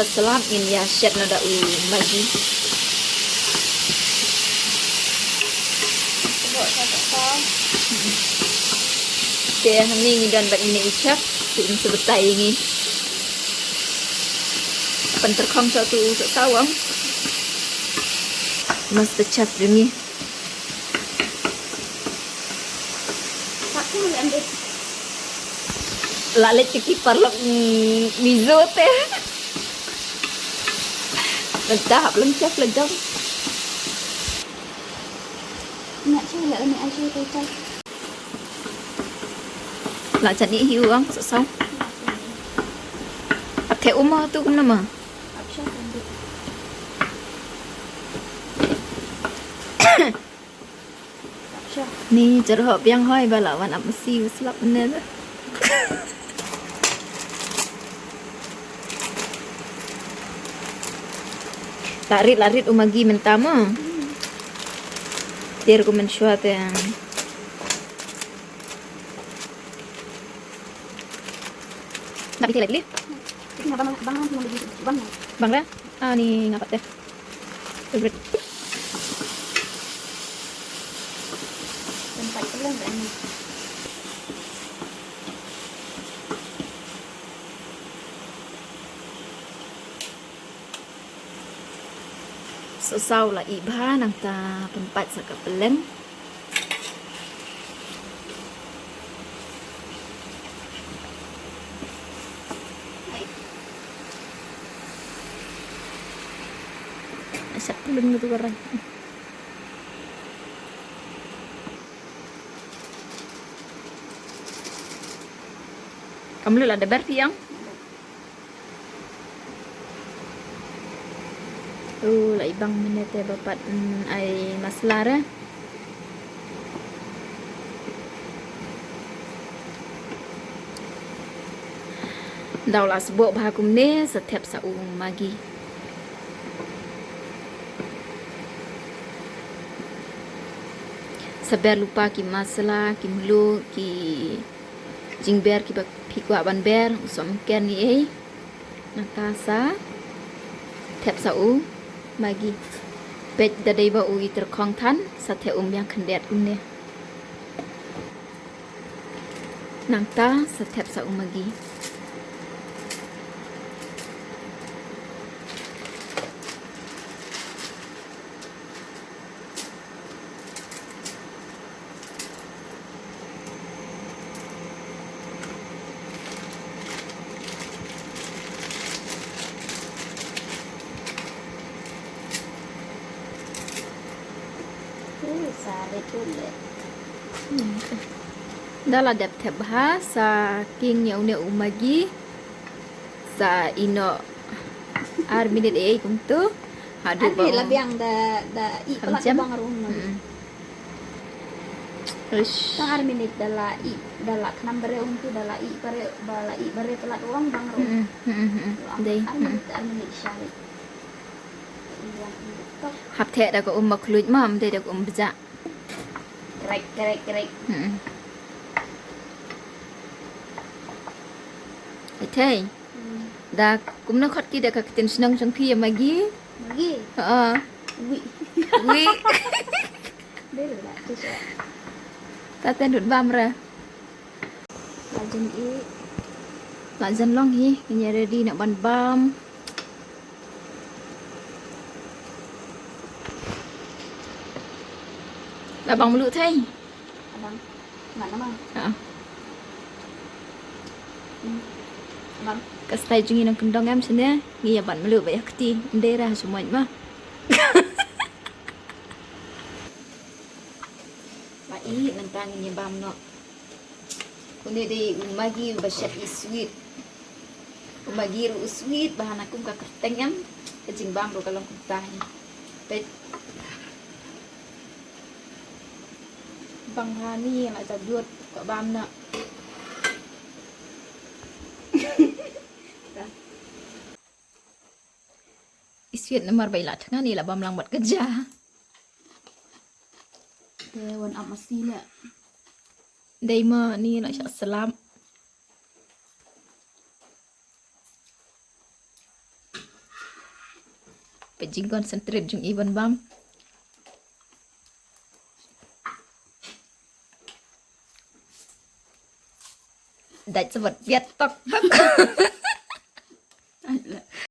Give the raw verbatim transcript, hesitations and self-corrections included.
Slap ngin ïa shet noh da u Maggi. Te hangne ngi don bad ine i chef, te in sa batai ïa ngi. Pynter khong sha utu u sohsaw. Master chef jong ngi. La leit ka ki paralok, mm, Mizo te. Mynta hap lem chef la jong. La chan i hi u ang sohsaw. Ap the um ma tu kumno ma. Ni jyrhoh biang hoi ba la wan ap masi u slap ne. La rit, la rit u Maggi mynta mo. Tiar ku mynshuwa te. Nak ite lagi. Bang, bang, bang, bang, bang. Bang re? Ah, ni ngapa te? Favorite. Tempat keluar ni. Sohsaw la ih bha nangta pynpait sa ka pylleng. Ai. Asak pylleng tu ka rai. Kam lu la da ber piang. Tu la i bang mynne te ba pat, mm, ai masala re. Daw la sboh bha kumne sa thep sa u Maggi. Sa ber lypa ki masala, ki mluh, ki jingber kiba phi kwah ban ber, u sohmynken ei ei. Nangta sa thep sa u Maggi. Peit da dei ba u i tyrkhong than, sa thep um biang khyndiat kumne. Nangta sa thep sa u Maggi. Ui, sa le tu le. Da la dep thep bha sa king ïa une u Maggi. Sa ino ar minit ei kumtu. Haduh ba la biang da, da i palat bang rum. Tang ar minit da la i, da la khnam bare ung tu da la i bare, ba la i bare palat ung bang rum. Dei. Ar minit, ar minit shari. Hap theh da ka um ba khluit ma, ym dei da ka um bjah. Krek, krek, krek. Ithei. Da kumno khot ki da ka ktien shnong jong phi ïa Maggi? Maggi. Ha. Wi. Wi. Bel la tu sa. Ta ten dut bam ra. La jan i. La jan long hi, ngin ïa ready noh ban bam. La bang mluh thei. Abang. Mana ma? Ha. Bang. Ka style jong ngi nongkyndong em shane, ngi ïa ban mluh ba ïa kti, ym dei ra ha sumoi ma. Ba i nangta ngin ïa bam noh. Une dei u Maggi uba shet i sweet. U Maggi ruh u sweet, ba hana kum ka kyrteng em, ka jingbam ruh ka long kumta hi. Peit. Bang hani la jabut ka bam na. I sweet namar ba i la thngan i la bam lang bad ka ja. Te wan ap masi ne. Dei ma ni la shah slap. Peit jingconcentrate jong i ban bam. Dait sa bad biat tok tok.